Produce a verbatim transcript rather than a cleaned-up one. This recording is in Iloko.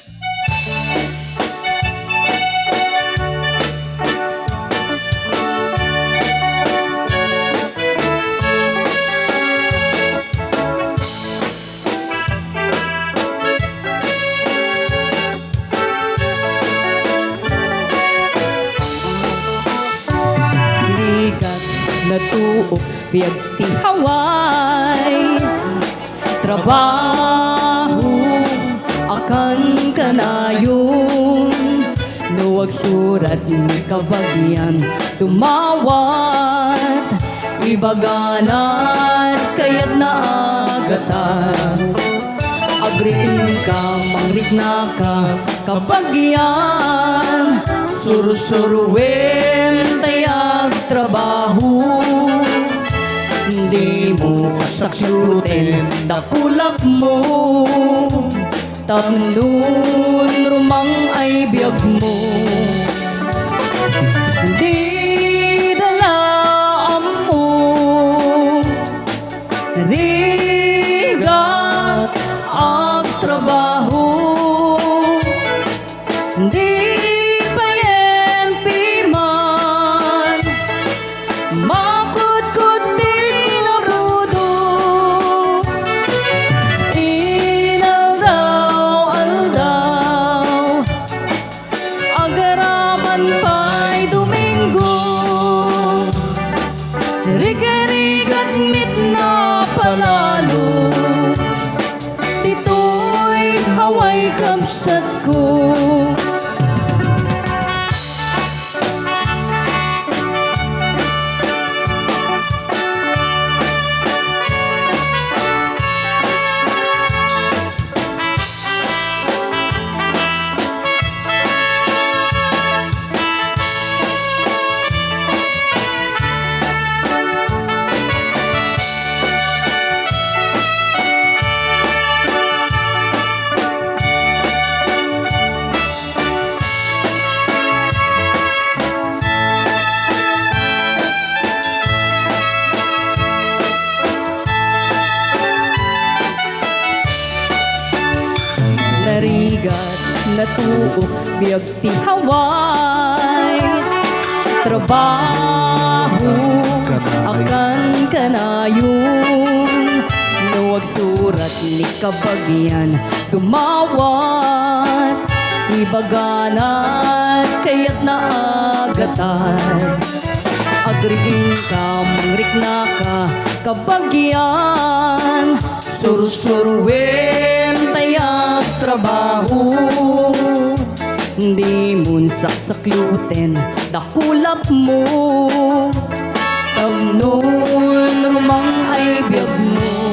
Rigat natuok biag ti Hawaii. Trabaho, akan kanayon. No agsurat ni kabagian, dumawat. Ibagana kayat na agatan. Agriingka, mangriknaka, kabagian, sursuruen tay agtrabaho. Dimon saksakluten dakulapmo, tapno rumang ay biagmo. Dida la ammo, rigat agtrabaho. Di payen piman makutkot ti narudo. Inaldaw-aldaw, agaraman pay Domingo. Rigarigat met napalalo. Ditoy Hawaii, kabsatko. Narigat, natuok, biag ti Hawaii. Trabaho, akan kanayon. No agsurat ni kabagian, dumawat. Ibagana kayat na agatan. Agriingka, mangriknaka, kabagian, sursuruen tay agtrabaho. Dimon saksakluten dakulapmo, tapno rumang ay biagmo.